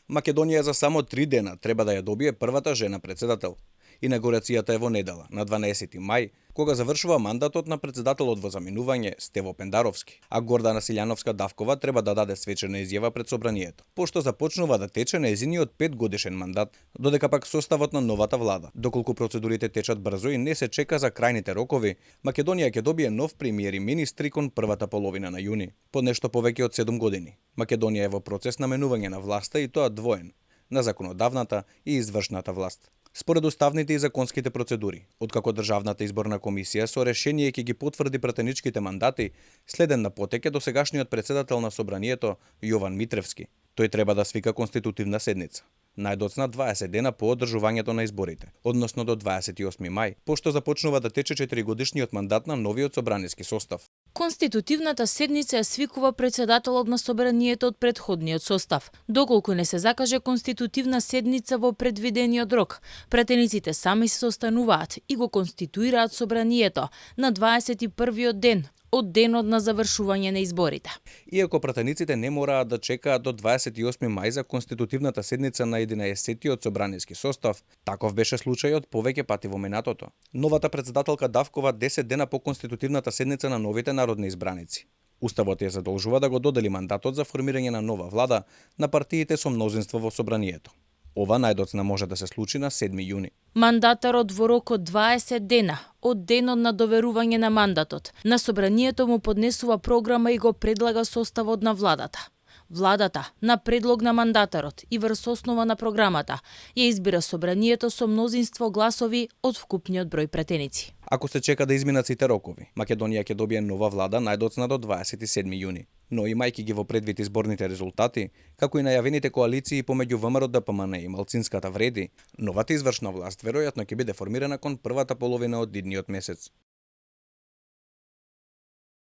Македонија за само 3 дена треба да ја добие првата жена председател. Инаугурацијата е во недела, на 12 мај, кога завршува мандатот на председателот во заминување Стево Пендаровски, а Гордана Силјановска-Давкова треба да даде свечена изјава пред собранието, пошто започнува да тече нејзиниот 5-годишен мандат, додека пак составот на новата влада. Доколку процедурите течат брзо и не се чека за крајните рокови, Македонија ќе добие нов премиер и министри кон првата половина на јуни, по нешто повеќе од 7 години. Македонија е во процес на менување на власта и тоа двоен, на законодавната и извршната власт. Според уставните и законските процедури, откако Државната изборна комисија со решение ќе ги потврди пратеничките мандати, следен на потеке до сегашниот председател на собранието Јован Митревски, тој треба да свика конститутивна седница најдоцна 20 дена по одржувањето на изборите, односно до 28 мај, пошто започнува да тече 4-годишниот мандат на новиот собраниски состав. Конститутивната седница ја свикува председателот на собранието од претходниот состав. Доколку не се закаже конститутивна седница во предвидениот рок, пратениците сами се состануваат и го конституираат собранието на 21-виот ден од денот на завршување на изборите. Иако пратениците не мораат да чекаат до 28 мај за конститутивната седница на 11-тиот собраниски состав, таков беше случајот повеќе пати во минатото. Новата председателка Давкова 10 дена по конститутивната седница на новите народни избраници. Уставот ја задолжува да го додели мандатот за формирање на нова влада на партиите со мнозинство во собранието. Ова најдоцна може да се случи на 7 јуни. Мандатарот во рок од 20 дена од денот на доверување на мандатот на собранието му поднесува програма и го предлага составот на владата. Владата, на предлог на мандатарот и врз основа на програмата, ја избира собранието со мнозинство гласови од вкупниот број пратеници. Ако се чека да изминат сите рокови, Македонија ќе добие нова влада најдоцна до 27 јуни. Но имајќи ги во предвид изборните резултати, како и најавените коалиции помеѓу ВМРО ДПМН и малцинската вреди, новата извршна власт веројатно ќе биде формирана кон првата половина од идниот месец.